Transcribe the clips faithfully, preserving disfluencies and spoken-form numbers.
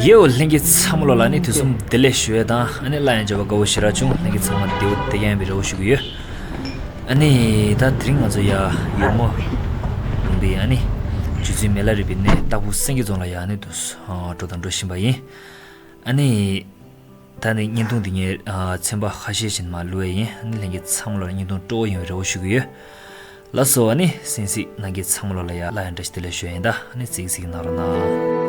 ཡེའོ། ལྷན་རྒྱས་ཚང་མ་ལོ་ལ་ནི་དུས་གསུམ་བདེ་ལེགས་ཞུ་ཡས་དང་། ཨ་ནི་སླར་ཡང་མཇལ་བ་དགའ་བོ་ཞེ་དྲག་བྱུང་། ལྷན་རྒྱས་ཚང་མ་བདེ་པོ་བདེ་རྐྱང་ཡིན་པའི་རེ་བ་ཞུ་གི་ཡོད། ཨ་ནི་ད་དེ་རིང་ང་ཚོ་ཡ་ཡོལ་མོ་ལུང་པའི་ཨ་ནི་རྗེ་བཙུན་མི་ལ་རས་པའི་གནས་སྟག་ཕུག་སེང་གེ་རྫོང་ལ་ཡ་ཨ་ནི་དུ་འགྲོ་དང་འགྲོ་བཞིན་པ་ཡིན། ཨ་ནི་ད་ནི་བརྙན་ཐུང་འདི་ངས་ཚན་པ་ཁ་ཤས་ཤིག་མར་བླུགས་ཡས་ཡིན། ཨ་ནི་ལྷན་རྒྱས་ཚང་མ་ལོ་ལ་བརྙན་ཐུང་སྤྲོ་བོ་ཡོང་བའི་རེ་བ་ཞུ་གི་ཡོད། ལགས་སོ། ཨ་ནི་གསན་གཟིགས་གནང་མཁན་ཚང་མ་ལོ་ལ་ཡ་སླར་ཡང་བཀྲ་ཤིས་བདེ་ལེགས་ཞུ་ཡ་ཡིན། ད་ཨ་ནི་གཟིགས་གཟིགས་གནང་རོགས་གནང་།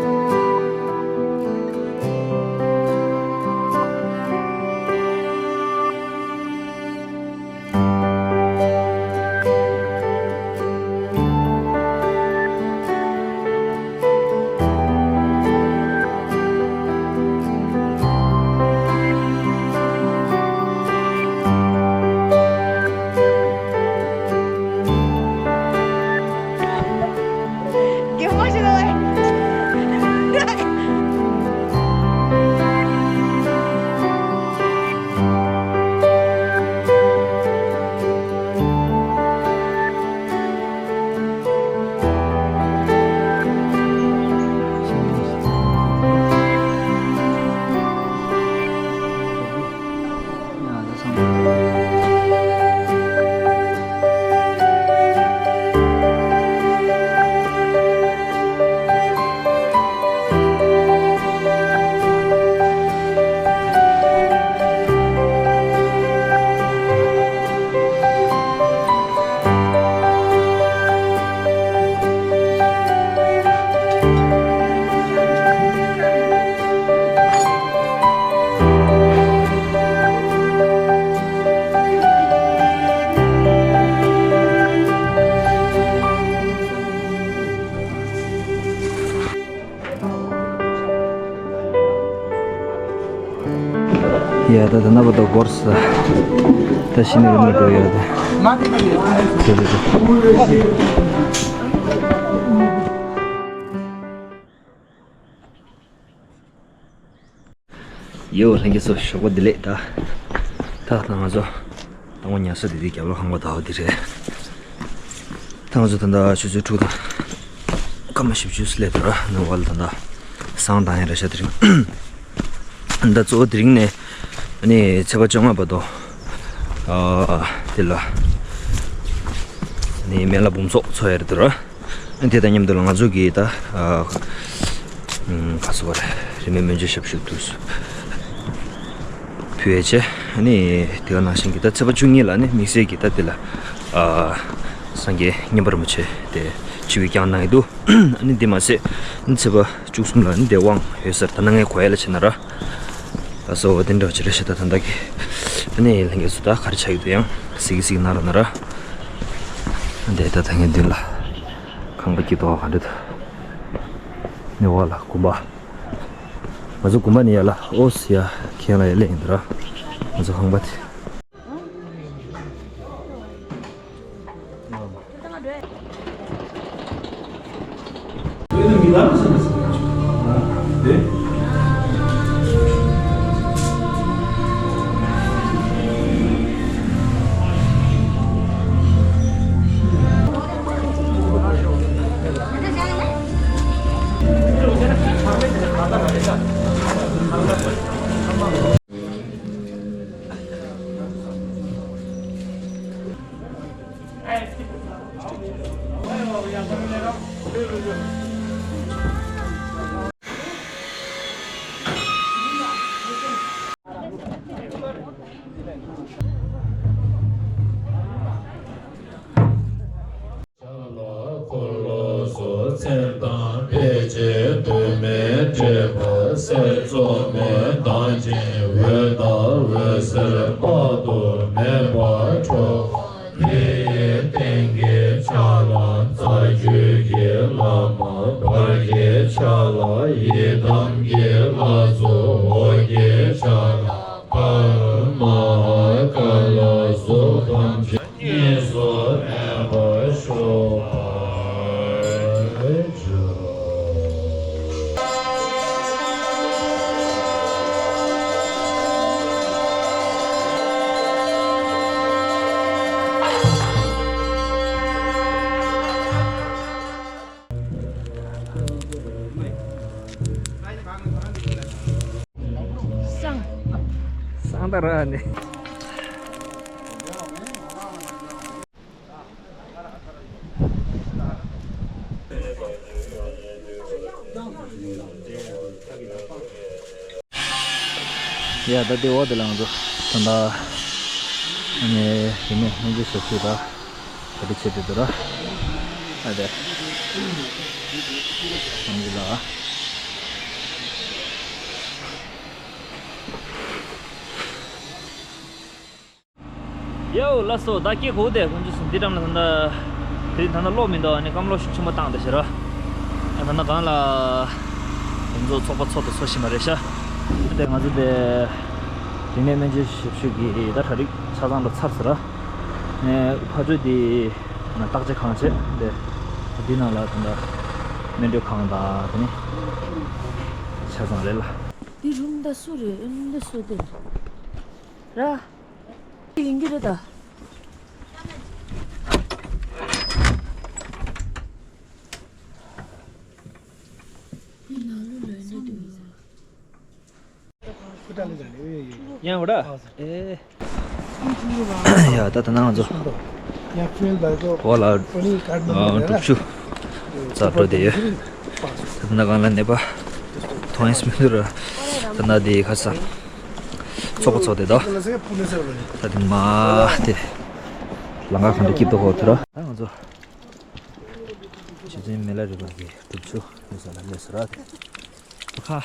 ཡ་ད་ད་ན་བ་ད་གོར་ས་ད་ཤི་ནི་རུ་མི་འགྲོ་ཡ་ད། དེ་དེ་དེ། ཡོ། ལྷན་རྒྱས་ཚོ་ཞོགས་པ་བདེ་ལེགས། ད་ད་ད་ང་ཚོ་དང་པོ་ཉལ་ས་དེ་དེ་རྒྱབ་ལོགས་ཁང་པ་ཟླ་བ་འདི་རེད། ད་ང་ཚོ་ད་ལྟ་ཆུ་ཚོད་དྲུག་དང་སྐར་མ་བཞི་བཅུ་སླེབས་འདུག་ར། ནང་བ་ལ་ད་ལྟ་བསང་བཏང་ཡ་རེད་ཤག་དེ་རིང་། ད་གཙོ་བོ་དེ་རིང་ནས་ཨ་ནི་ཚེས་པ་བཅོ་ལྔ་བར་དུ་ཨ་དེ་ལ་ཨ་ནི་སྨན་བླ་འབུམ་ཚོགས་འཚོགས་ཡ་རེད་འདུག་ར། དེ་དང་མཉམ་དུ་ལ་ང་ཚོ་གིས་ད་ཨ་ཨམ་ག་ཟེར་བ་རེད། རིན་མེད་སྨན་བཅོས་ཞབས་ཞུ་དུ་ཕུལ་ཡས་བྱས། ཨ་ནི་དེ་ག་ནང་བཞིན་གྱི་ད་ཚེས་པ་བཅུ་གཉིས་ལ་ནི་དམིགས་བསལ་གྱི་ད་དེ་ལ་ཨ་སངས་རྒྱས་མཉན་པ་རིན་པོ་ཆེ་དེ་ཆིབས་བསྒྱུར་གནང་ཡི་འདུག་ཨ་ནི་དེ་མ་ཟད་ཨ་ནི་ཚེས་པ་བཅུ་གསུམ་ལ་ནི་དེ་དབང་ཡོད་ས་རེད། ད་ནངས་གོ་ཡ་ལ་བྱས་ན་ར། ད་གཙོ་བོ་དེ་འདྲ་བྱས་རེད་ཤག་ད་ད་ལྟ་གི་ཨ་ནི་ལྷན་རྒྱས་ཚོ་ད་ག་རེ་ཆགས་ཡོད་དུ་ཡང་གཟིགས་གཟིགས་གནང་རོགས་གནང་ར། འདི་ད་ད་ངའི་མདུན་ལ་ཁང་པ་སྐྱིད་པོ་ག་འདྲ་འདུག་ནི་འོག་ལ་དགོན་པ། ང་ཚོ་དགོན་པ་ནས་ཡར་ལ་ཨོ་སི་ཡ་ཁྱེད་ལ་ཡར་སླེབས་ཡིན་འདུག་ར། ང་ཚོ་ཁང་པ་དེ། འཁོར་ལོ་སོགས་མཚན་དང་ཕལ་ཆེར་དུ་མས་སྤྲས་པ་གསེར་བཙོ་མའི་མདངས་ཅན་འོད་དང་འོད་ཟེར་དཔག་ཏུ་མེད་པ་འཕྲོ་བ། དེ་ཡི་སྟེང་གི་ཆ་ལ་རྩ་རྒྱུད་ཀྱི་བླ་མ། བར་གྱི་ཆ་ལ་ཡི་དམ་གྱི་ལྷ་ཚོགས། འོག་གི་ཆ་ལ་པདྨ་ཧ་ཀ་ལ་སོགས་ཐམས་ཅད་གཉིས་སུ་མེད་པར་ཤོག་པར་བྱ། སང་ད་ར་ནི། ཡ་ད་དེ་འོག་དེ་ལ་ང་ཚོ་ད་ལྟ་ནས་རིན་མེད་སྨན་བཅོས་ཞབས་ཞུ་ད་ག་རེ་བྱེད་དེ་འདུག་ར། ཨ་དེ་སྨན་བཅོས་ལ། ཡའོ་ལགས་སོ། ད་སྐད་གོ་དེ་ཁོང་ཚོས་འདི་འགྲམ་ལ་ད་ལྟ་དེ་རིང་ད་ལྟ་གློག་མི་འདུག་ཨ་ནི་སྐམ་གློག་ཤུགས་ཆེན་པོ་བཏང་བསྡད་ཤག་ར། ཨ་ད་ལྟ་སྒང་ལ་ཁོང་ཚོ་ཚོགས་པ་ཚོགས་དང་ཚོགས་བཞིན་པ་རེད་ཤག་དེ་ང་ཚོ་དེ་རིན་མེད་སྨན་བཅོས་ཞབས་ཞུ་གི་ད་གྲ་སྒྲིག་ཆ་ཚང་ལ་ཚར་ཟེར་ར། ངས་ཕར་ཕྱོགས་དེ་ན་བརྟག་དཔྱད་ཁང་བྱས་དེ་འདི་ནང་ལ་ད་ལྟ་སྨན་སྤྲོད་ཁང་དང་དེ་ནི་ཆ་ཚང་རེད་ལ། འདི་རུམ་ད་སུ་རེད། ཨ་ནི་འདི་སུ་དེ་རེད། ར། ཡིན་གྱི་རེད་ད། ཡང་འོ་ར། ཨེ། ཡ་ད་ད་ནང་ཚོ། འོ་ལ། སྒྲུབ་ཆུ། རྩ་འགྲོ་དེ་ཡོད། ད་ནང་གང་ལ་ནད་པ། ཐོན་ཡས་མི་འདུག་ར། ད་ནང་དེ་ཁ་ས། ཚོགས་པ་ཚོགས་དེ་དོ། ད་དེ་མ་དེ། ལང་ཀ་གང་དུ་སྐྱིད་དོ་ཧོ་ཐུ་ར། ད་ང་ཚོ། ཆུ་ཚན་མི་ལ་རི་བ་གི་སྒྲུབ་ཆུ་ཡོད་ས་ལ་སླེབས་སོང་ར། ཁ།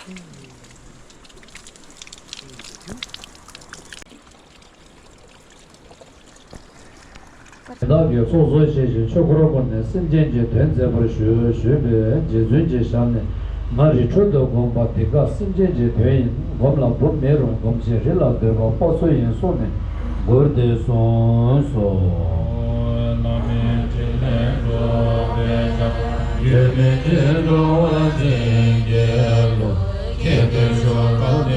དེ་དག་གི་ཚོགས་གཙོ་ཞེས་བཞིན་ཆོས་འཁོར་བསྐོར་ནས་སེམས་ཅན་གྱི་དོན་མཛད་པར་ཞུ་ཞུས་པས། རྗེ་བཙུན་གྱི་ཞབས་ནས། ང་རི་ཁྲོད་དུ་བསྒོམས་པ་འདི་ག་སེམས་ཅན་གྱི་དོན་ཡིན། བསྒོམས་ལ་འབུབ་མེད་རུང་སྒོམ་ཕྱིར་རི་ལ་སྡོད་པ་དཔག་ཚོད་ཡིན་གསུངས་ནས་མགུར་འདི་གསུངས་སོ། བླ་མའི་ཕྲིན་ལས་འགྲོ་བའི་ཞབས། ཡོད་མེད་ཀྱི་འགྲོ་བ་འཛིན་གྱི་བློ། ཁྱེད་དེར་ཤོག་དཀའ་